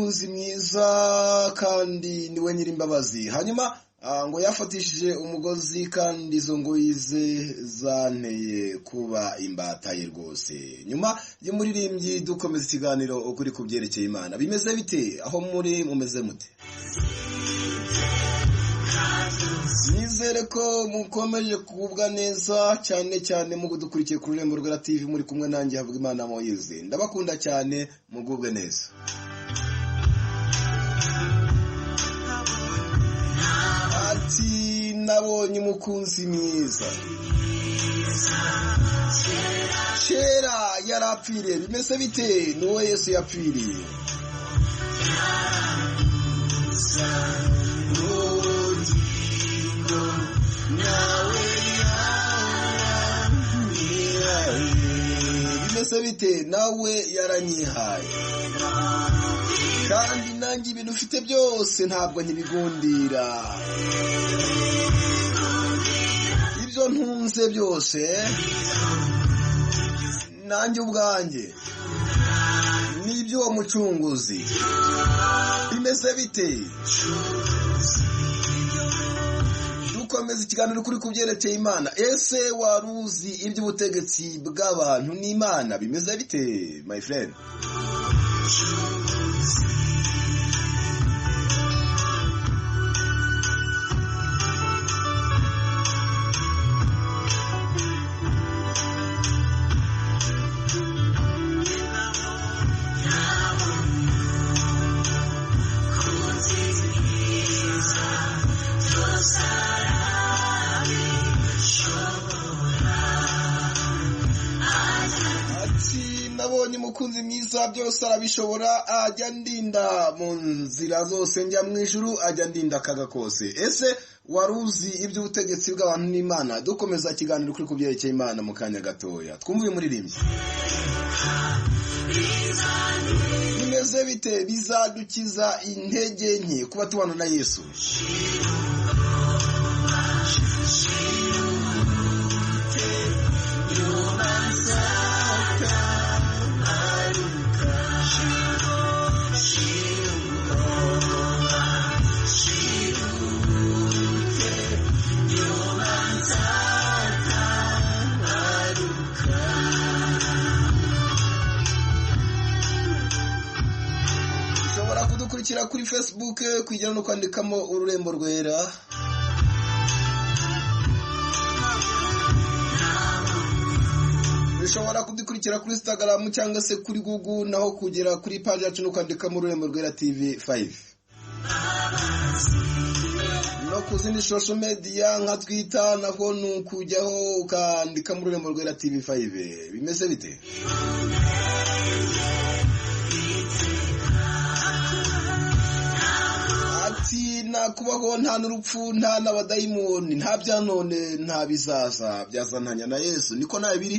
umukunzi mwiza kandi niwe nyir'imbabazi. Hanyuma ngo yafatishije umugozi kandi izo ngoyi ze zanteye kuba imbata ye rwose. Nyuma y'umuririmbyi dukomeza ikiganiro ukuri ku byerekeye Imana. Bimeze bite aho muri, mumeze mute? Nizere ko mukomeje kugubwa neza cyane cyane mu kudukurikiye kuri Rurembo Rwera TV, muri kumwe nanjye Havugimana Moise. Ndabakunda cyane, mugubwe neza. Ati nabonye umukunzi mwiza, kera yarapfiriye. Bimeze bite? Nuwo Yesu yapfiriye. Bimeze bite? Nawe yaranyihaye, kandi nanjye ibintu ufite byose ntabwo nkibigundira, ibyo ntunze byose nanjye ubwanjye n'iby'uwo mucunguzi. Bimeze bite? Dukomeza ikiganiro kuri ku byerekeye Imana. Ese wari uzi iby'ubutegetsi bw'abantu n'Imana? Bimeze bite my friend? Nabonye umukunzi mwiza, byose arabishobora, ajya ndinda mu nzira zose njya mu ijuru, ajya ndinda akaga kose. Ese wari uzi iby'ubutegetsi bw'abantu n'Imana? Dukomeza ikiganiro kuri ku byerekeye Imana mu kanya gatoya. Twumve uyu muririmbyi. Bimeze bite? Bizadukiza intege nke kuba tubana na Yesu. Ushobora kudukurikira kuri Facebook kwigira no kwandikamo Ururembo Rwera. Ushobora kudukurikira kuri Instagram cyangwa se kuri Google, naho kugera kuri page yacu no kwandikamo Ururembo Rwera TV 5. No ku zindi social media nka Twitter naho nukujyaho ukandikamo Ururembo Rwera TV 5. Bimeze bite? Ati nakubaho nta n'urupfu, nta n'abadayimoni, nta bya none, nta bizaza byazantanya na Yesu. Niko nawe biri.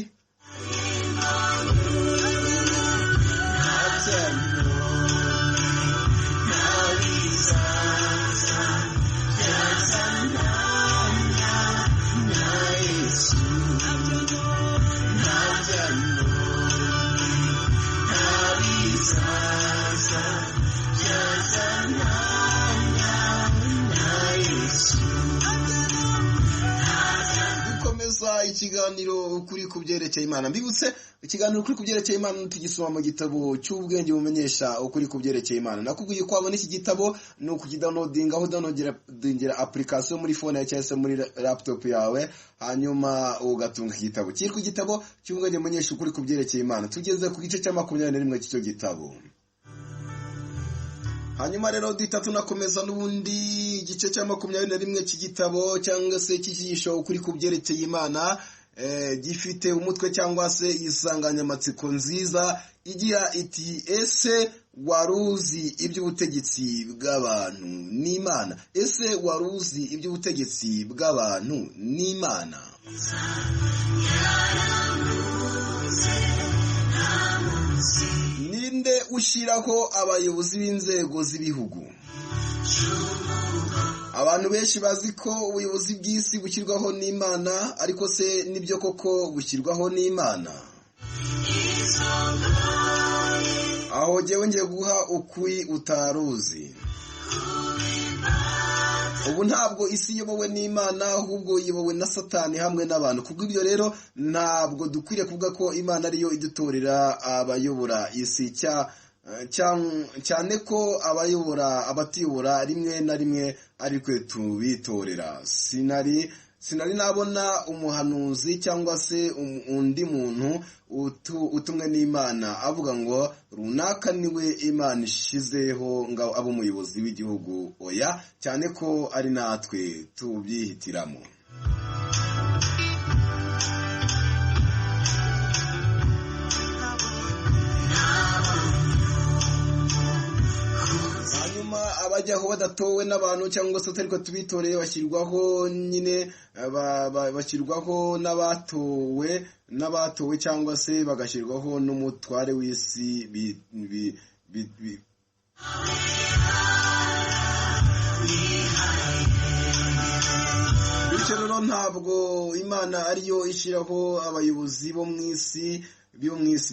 Dukomeza ikiganiro kuri ku byerekeye Imana. Mbibutse ikiganiro kuri ku byerekeye Imana tugisoma mu gitabo cy'ubwenge bumenyesha ukuri ku byerekeye Imana. Nakubwiye ko wabona iki gitabo ni ukukidownloadinga, aho downloadingira application muri phone yawe cyangwa se muri laptop yawe, hanyuma ugatunga iki gitabo. Cyitwa igitabo cy'ubwenge bumenyesha ukuri ku byerekeye Imana. Tugeze ku gice cya 21 cy'icyo gitabo. Hanyuma rero duhita tunakomeza n'ubundi igice cya 21 cy'igitabo cyangwa se cy'icyigisho ukuri ku byerekeye Imana, gifite umutwe cyangwa se insanganyamatsiko nziza igira iti: ese wari uzi iby'ubutegetsi bw'abantu n'Imana? Ese wari uzi iby'ubutegetsi bw'abantu n'Imana? Ninde ushyiraho abayobozi b'inzego z'ibihugu? Abantu benshi bazi ko ubuyobozi bw'isi bushyirwaho n'Imana, ariko se nibyo koko bushyirwaho n'Imana? Aho jyewe ngiye guha ukuri utaruzi. Ubu ntabwo isi iyobowe n'Imana, ahubwo iyobowe na Satani hamwe n'abantu. Kubw'ibyo rero ntabwo dukwiriye kuvuga ko Imana ariyo idutorera abayobora isi, cyane ko abayobora abatiyobora rimwe na rimwe ari twe tubitorera. Sinari nabona umuhanuzi cyangwa se undi muntu utumwe n'Imana avuga ngo runaka niwe Imana ishizeho ngo abe umuyobozi w'igihugu. Oya, cyane ko ari natwe tubyihitiramo. Hanyuma abajyaho badatowe n'abantu cyangwa se atari ko tubitoreye, bashyirwaho nyine, bashyirwaho n'abatowe cyangwa se bagashyirwaho n'umutware w'isi. Bityo rero ntabwo Imana ariyo ishyiraho abayobozi bo mu isi.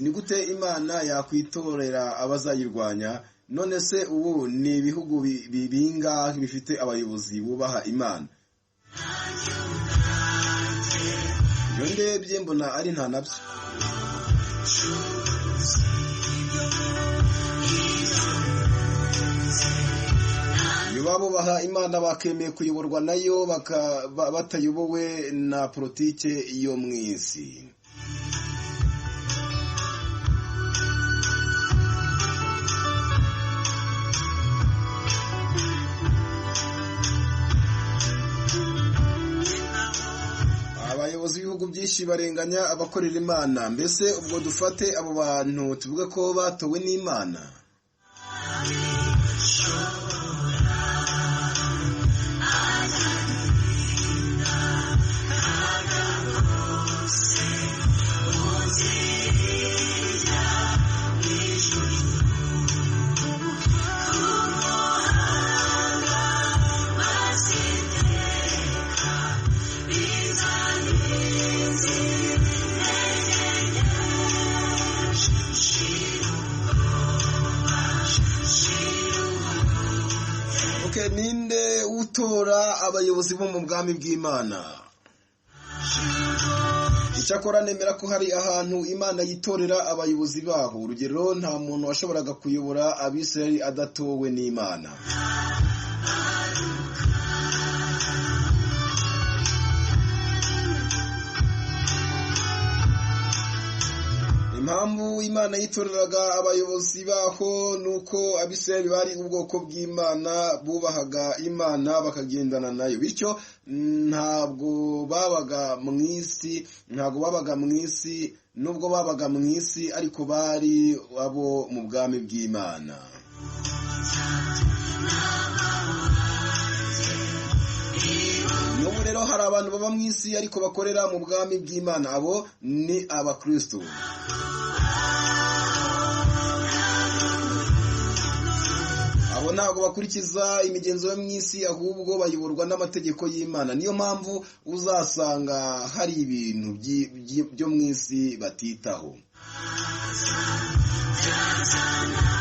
Ni gute Imana yakwitorera abazayirwanya? None se ubu ni ibihugu bingahe bifite abayobozi bubaha Imana? Iyo ndebye mbona ari nta nabyo. Iyo babubaha Imana bakemeye kuyoborwa nayo, batayobowe na politike yo mu isi. Abayobozi b'ibihugu byinshi barenganya abakorera Imana. Mbese ubwo dufate abo bantu tuvuge ko batowe n'Imana? Ninde utora abayobozi bo mu bwami bw'Imana? Icyakora nemera ko hari ahantu Imana yitorera abayobozi baho. Urugero, nta muntu washoboraga kuyobora Abisirayeli adatowe n'Imana. Impamvu Imana yitoreraga abayobozi baho nuko Abisirayeli bari ubwoko bw'Imana, bubahaga Imana bakagendana nayo. Bityo ntabwo babaga mu isi, nubwo babaga mu isi ariko bari abo mu bwami bw'Imana. N'ubu rero hari abantu baba mu isi ariko bakorera mu bwami bw'Imana, abo ni abakristo. Abo ntabwo bakurikiza imigenzo yo mu isi, ahubwo bayoborwa n'amategeko y'Imana. Niyo mpamvu uzasanga hari ibintu byo mu isi batitaho.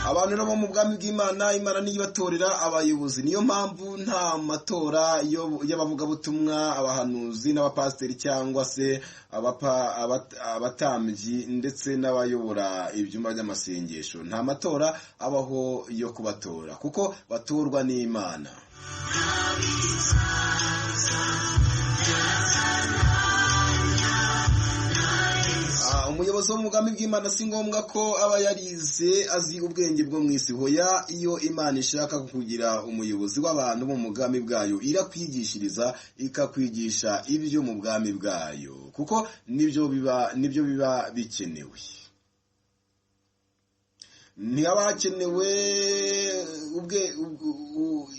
Abantu bo mu bwami bw'Imana, Imana niyo ibatorera abayobozi. Niyo mpamvu nta matora y'abavugabutumwa, abahanuzi n'abapasiteri cyangwa se abatambyi ndetse n'abayobora ibyumba by'amasengesho. Nta matora abaho yo kubatora kuko batorwa n'Imana. Umuyobozi wo mu bwami bw'Imana si ngombwa ko aba yarize azi ubwenge bwo mu isi. Hoya, iyo Imana ishaka kukugira umuyobozi w'abantu bo mu bwami bwayo, irakwigishiriza ikakwigisha ibyo mu bwami bwayo, kuko nibyo biba bikenewe. Ntihaba hakenewe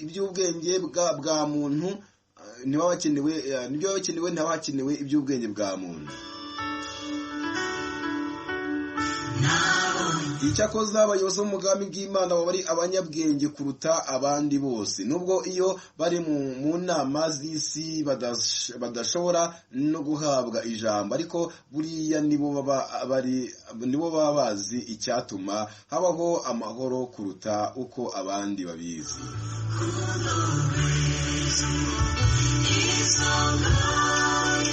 iby'ubwenge bwa muntu, ntihaba hakenewe iby'ubwenge bwa muntu. Nabonye Icyakoze abayobozi bo mu bwami bw'Imana baba ari abanyabwenge kuruta abandi bose, nubwo iyo bari mu nama z'isi badashobora no guhabwa ijambo, ariko buriya nibo baba bazi icyatuma habaho amahoro kuruta uko abandi babizi.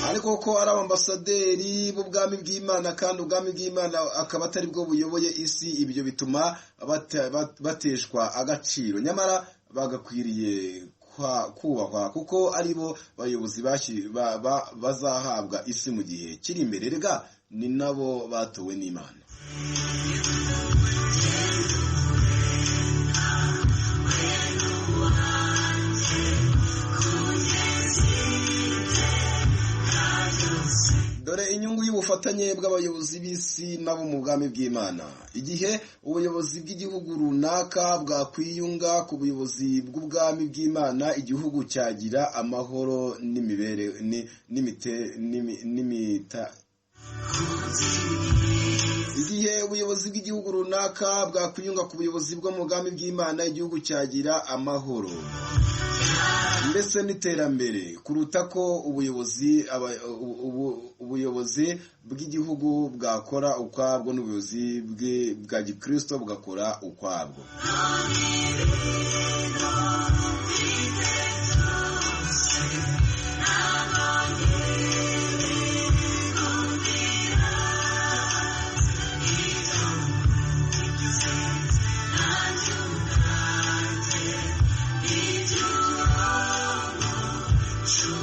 Ariko ko ari abambasaderi b'ubwami bw'Imana, kandi ubwami bw'Imana akaba atari bwo buyoboye isi, ibyo bituma bateshwa agaciro, nyamara bagakwiriye kubahwa kuko ari bo bayobozi bazahabwa isi mu gihe kiri imbere. Rega ni nabo batowe n'Imana. Dore inyungu y'ubufatanye bw'abayobozi b'isi nabo mu bwami bw'Imana. Igihe ubuyobozi bw'igihugu runaka bwakwiyunga ku buyobozi bw'ubwami bw'Imana, igihugu cyagira amahoro Igihe ubuyobozi bw'igihugu runaka bwakwiyunga ku buyobozi bwo mu bwami bw'Imana, igihugu cyagira amahoro mbese n'iterambere kuruta ko ubuyobozi bw'igihugu bwakora ukwabwo n'ubuyobozi bwa gikristo bugakora ukwabwo.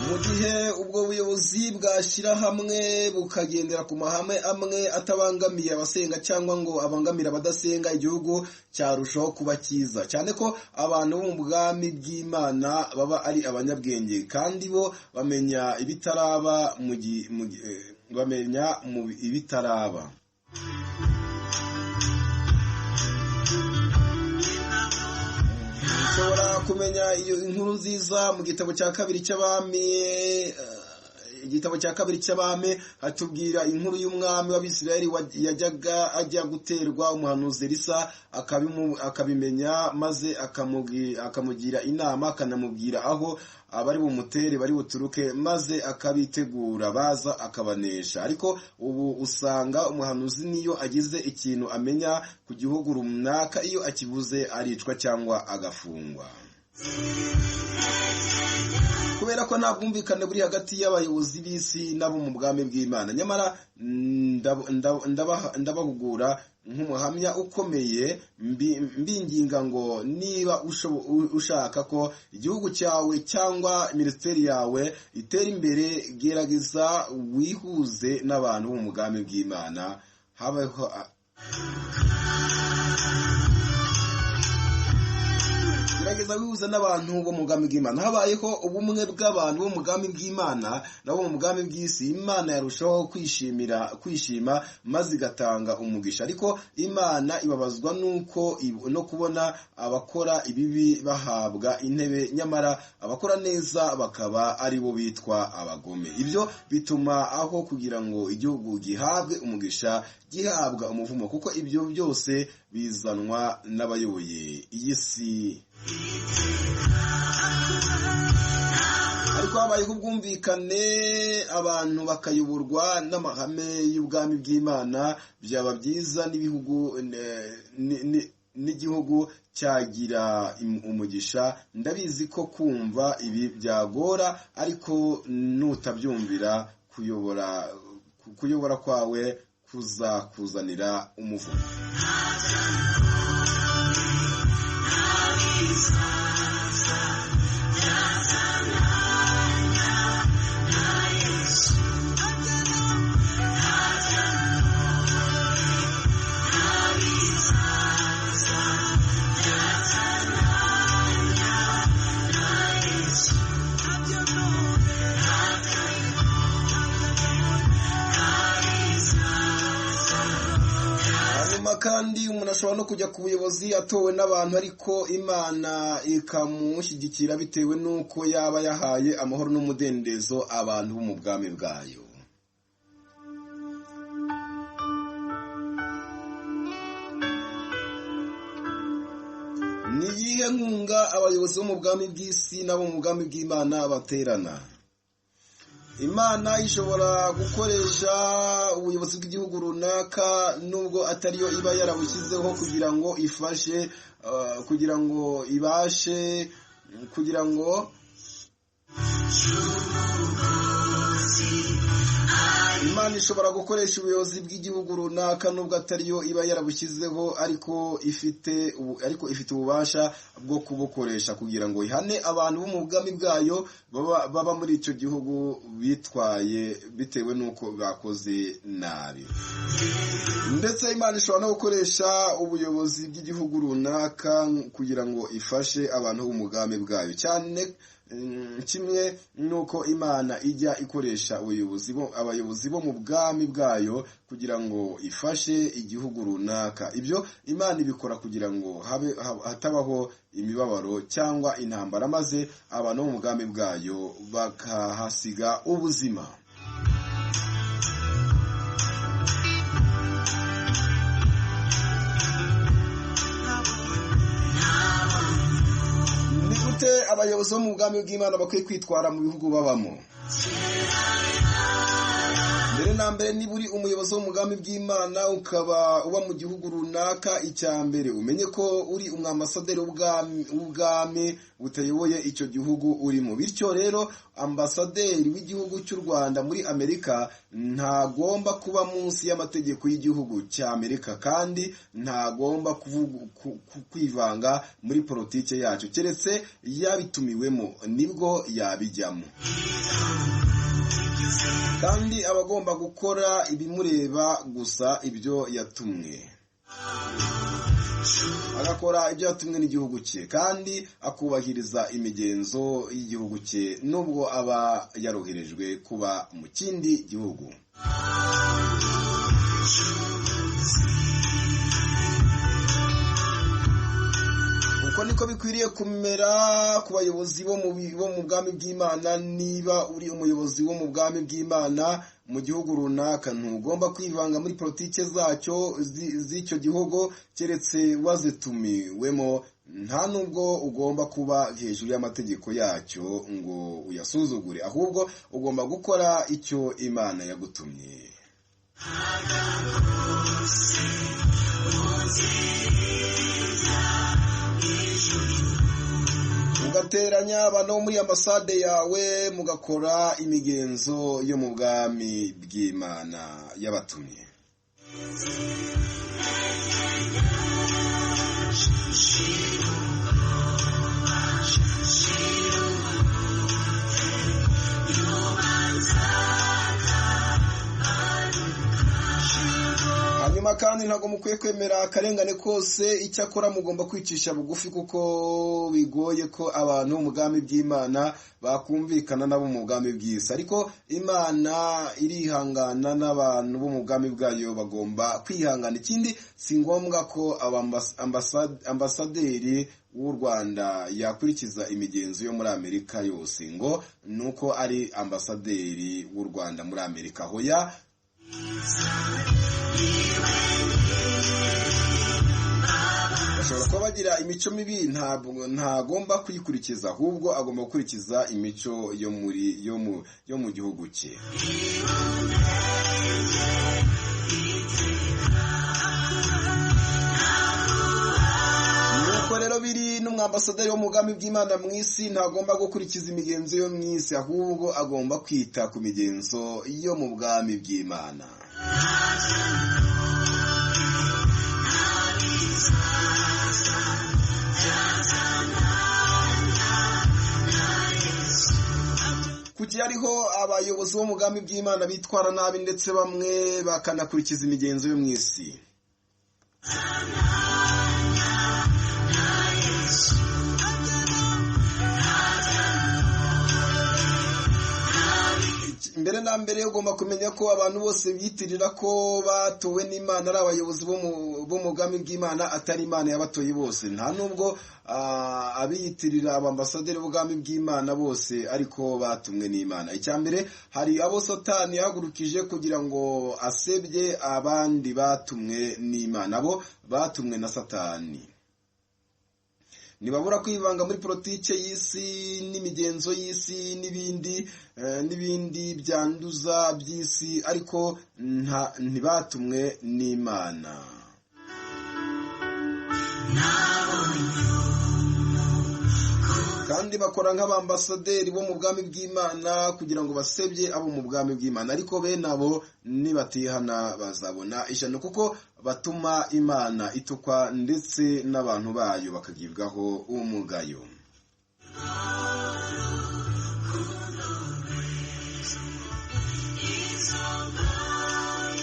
Mu gihe ubwo buyobozi bwashyira hamwe bukagendera ku mahame amwe atabangamiye abasenga cyangwa ngo abangamire abadasenga, igihugu cyarushaho kuba cyiza, cyane ko abantu bo mu bwami bw'Imana baba ari abanyabwenge kandi bo bamenya ibitaraba bamenya mu ibitaraba. Ushobora kumenya iyo inkuru nziza mu gitabo cya kabiri cy'abami. Igitabo cya kabiri cy'abami hatubwira inkuru y'umwami w'Abisirayeli yajyaga ajya guterwa umuhanuzi Elisa akabimenya, maze akamugira inama, akanamubwira aho abari bumutere bari buturuke, maze akabitegura baza akabanesha. Ariko ubu usanga umuhanuzi niyo agize ikintu amenya ku gihugu runaka, iyo akibuze aricwa cyangwa agafungwa. Kubera ko nta bwumvikane buri hagati y'abayobozi b'isi nabo mu bwami bw'Imana. Nyamara ndabahugura nk'umuhamya ukomeye, mbinginga ngo niba ushaka ko igihugu cyawe cyangwa minisiteri yawe itera imbere, gerageza wihuze n'abantu bo mu bwami bw'Imana. Habaho gerageza wihuza n'abantu bo mu bwami bw'Imana. Habayeho ubumwe bw'abantu bo mu bwami bw'Imana nabo mu bwami bw'isi, Imana yarushaho kwishima maze igatanga umugisha. Ariko Imana ibabazwa nuko no kubona abakora ibibi bahabwa intebe, nyamara abakora neza bakaba ari bo bitwa abagome. Ibyo bituma aho kugira ngo igihugu gihabwe umugisha gihabwa umuvumo, kuko ibyo byose bizanwa n'abayoboye iyi si. Ariko habayeho ubwumvikane, abantu bakayoborwa n'amahame y'ubwami bw'Imana, byaba byiza n'igihugu cyagira umugisha. Ndabizi ko kumva ibi byagora, ariko nutabyumvira kuyobora kwawe kuzakuzanira umuvumo. Kandi umuntu ashobora no kujya ku buyobozi atowe n'abantu, ariko Imana ikamushyigikira bitewe n'uko yaba yahaye amahoro n'umudendezo abantu bo mu bwami bwayo. Ni iyihe nkunga abayobozi bo mu bwami bw'isi n'abo mu bwami bw'Imana baterana? Imana ishobora gukoresha ubuyobozi bw'igihugu runaka nubwo atariyo iba yarabushyizeho kugira ngo ifashe, kugira ngo ibashe, kugira ngo Imana ishobora gukoresha ubuyobozi bw'igihugu runaka nubwo atariyo iba yarabushyizeho, ariko ifite ububasha bwo kubukoresha kugira ngo ihane abantu bo mu bwami bwayo baba muri icyo gihugu bitwaye bitewe n'uko bakoze nabi. Ndetse Imana ishobora no gukoresha ubuyobozi bw'igihugu runaka kugira ngo ifashe abantu bo mu bwami bwayo, cyane kimwe nuko Imana ijya ikoresha abayobozi bo mu bwami bwayo kugira ngo ifashe igihugu runaka. Ibyo Imana ibikora kugira ngo hatabaho imibabaro cyangwa intambara, maze abantu bo mu bwami bwayo bakahasiga ubuzima. Abayobozi bo mu bwami bw'Imana bakwiye kwitwara mu bihugu babamo. Mbere na mbere, niba uri umuyobozi wo mu bwami bw'Imana ukaba uba mu gihugu runaka, icya mbere umenye ko uri umwambasaderi w'ubwami butayoboye icyo gihugu urimo. Bityo rero ambasaderi w'igihugu cy'u Rwanda muri Amerika ntagomba kuba munsi y'amategeko y'igihugu cya Amerika, kandi ntagomba kwivanga muri politike yacyo, keretse yabitumiwemo nibwo yabijyamo. Kandi aba agomba gukora ibimureba gusa, ibyo yatumwe, agakora ibyo yatumwe n'igihugu cye, kandi akubahiriza imigenzo y'igihugu cye nubwo aba yaroherejwe kuba mu kindi gihugu. Uko niko bikwiriye kumera ku bayobozi bo mu bwami bw'Imana. Niba uri umuyobozi wo mu bwami bw'Imana mu gihugu runaka, ntugomba kwivanga muri politike zacyo z'icyo gihugu keretse wazitumiwemo. Nta nubwo ugomba kuba hejuru y'amategeko yacyo ngo uyasuzugure, ahubwo ugomba gukora icyo Imana yagutumye. Ugateranya abantu bo muri ambasade yawe, mugakora imigenzo yo mu bwami bw'Imana yabatumye. Hanyuma kandi ntabwo mukwiye kwemera akarengane kose, icyakora mugomba kwicisha bugufi, kuko bigoye ko abantu bo mu bwami bw'Imana bakumvikana nabo mu bwami bw'isi. Ariko Imana irihangana n'abantu bo mu bwami bwayo bagomba kwihangana. Ikindi, si ngombwa ko ambasaderi w'u Rwanda yakurikiza imigenzo yo muri Amerika yose ngo nuko ari ambasaderi w'u Rwanda muri Amerika. Hoya, bashobora kuba bagira imico mibi, ntagomba kuyikurikiza, ahubwo agomba gukurikiza imico yo mu gihugu cye. Nuko rero biri n'umwambasaderi wo mu bwami bw'Imana mu isi ntagomba gukurikiza imigenzo yo mu isi, ahubwo agomba kwita ku migenzo yo mu bwami bw'Imana. Kuki hariho abayobozi bo mu bwami bw'Imana bitwara nabi, ndetse bamwe bakanakurikiza imigenzo yo mu isi? Mbere na mbere ugomba kumenya ko abantu bose biyitirira ko batowe n'Imana ari abayobozi bo mu bwami bw'Imana, atari Imana yabatoye bose. Nta nubwo abiyitirira abambasaderi b'ubwami bw'Imana bose ariko batumwe n'Imana. Icya mbere, hari abo Satani yahagurukije kugira ngo asebye abandi batumwe n'Imana, abo batumwe na Satani. Ntibabura kwivanga muri politike y'isi n'imigenzo y'isi n'ibindi byanduza by'isi, ariko ntibatumwe n'Imana. Kandi bakora nk'abambasaderi bo mu bwami bw'Imana kugira ngo basebye abo mu bwami bw'Imana, ariko bene abo nibatihana bazabona ishyano, kuko batuma Imana itukwa ndetse n'abantu bayo bakagibwaho umugayo.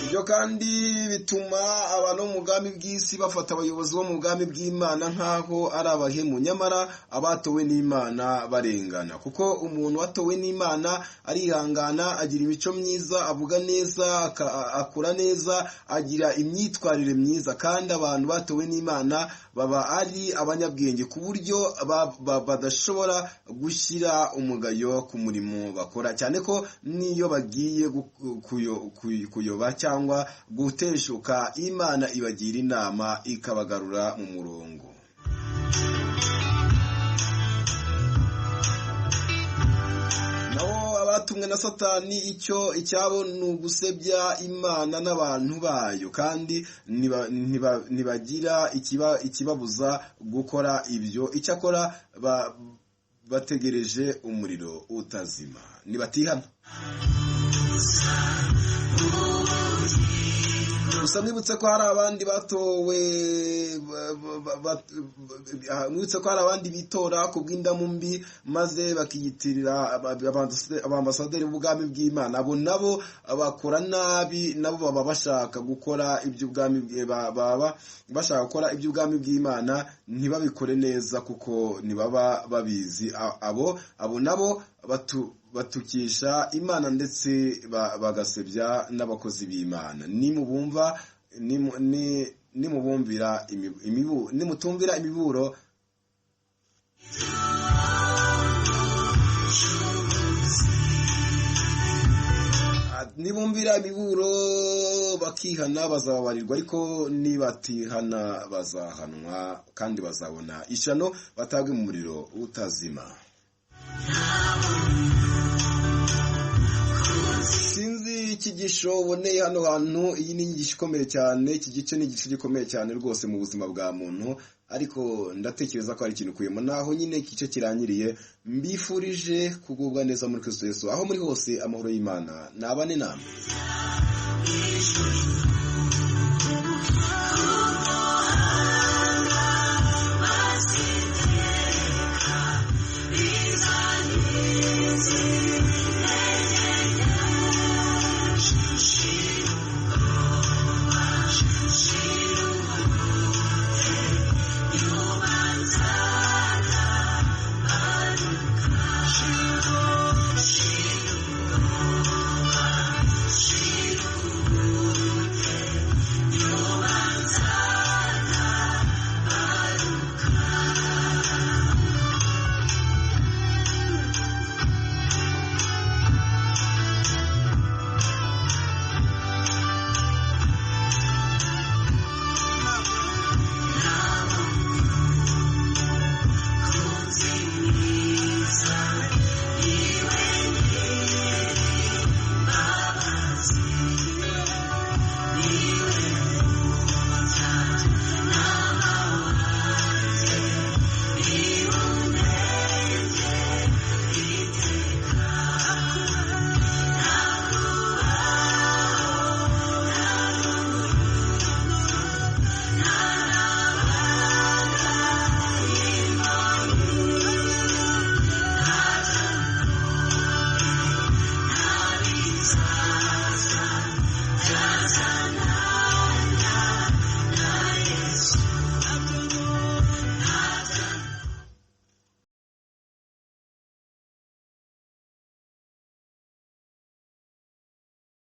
Ibyo kandi bituma abantu bo mu bwami bw'isi bafata abayobozi bo mu bwami bw'Imana nk'aho ari abahemu, nyamara abatowe n'Imana barengana, kuko umuntu watowe n'Imana arihangana, agira imico myiza, avuga neza, akora neza, agira imyitwarire myiza. Kandi abantu batowe n'Imana baba ari abanyabwenge ku buryo badashobora gushyira umugayo ku murimo bakora, cyane ko n'iyo bagiye kuyoba cyangwa guteshuka, Imana ibagira inama ikabagarura mu murongo. Naho abatumwe na Satani, icyo icyabo ni ugusebya Imana n'abantu bayo, kandi ntibagira ikibabuza gukora ibyo. Icyakora bategereje umuriro utazima nibatihana. Gusa mwibutse ko hari abandi batowe, mwibutse ko hari abandi bitora ku bw'indamu mbi, maze bakiyitirira abambasaderi b'ubwami bw'Imana. Abo nabo bakora nabi, nabo baba bashaka gukora iby'ubwami, baba bashaka gukora iby'ubwami bw'Imana ntibabikore neza kuko ntibaba babizi. Abo nabo batukisha Imana ndetse bagasebya n'abakozi b'Imana. Nimubumva, nimubumvira nimutumvira imiburo nibumvira imiburo bakihana bazababarirwa, ariko nibatihana bazahanwa kandi bazabona ishyano, batabwe mu muriro utazima. Sinzi ikigisho uboneye hano hantu. Iyi ni inyigisho ikomeye cyane, iki gice ni igice gikomeye cyane rwose mu buzima bwa muntu, ariko ndatekereza ko hari ikintu ukuyemo. Naho nyine igice kirangiriye, mbifurije kugubwa neza muri Kristo Yesu. Aho muri hose amahoro y'Imana nabane namwe.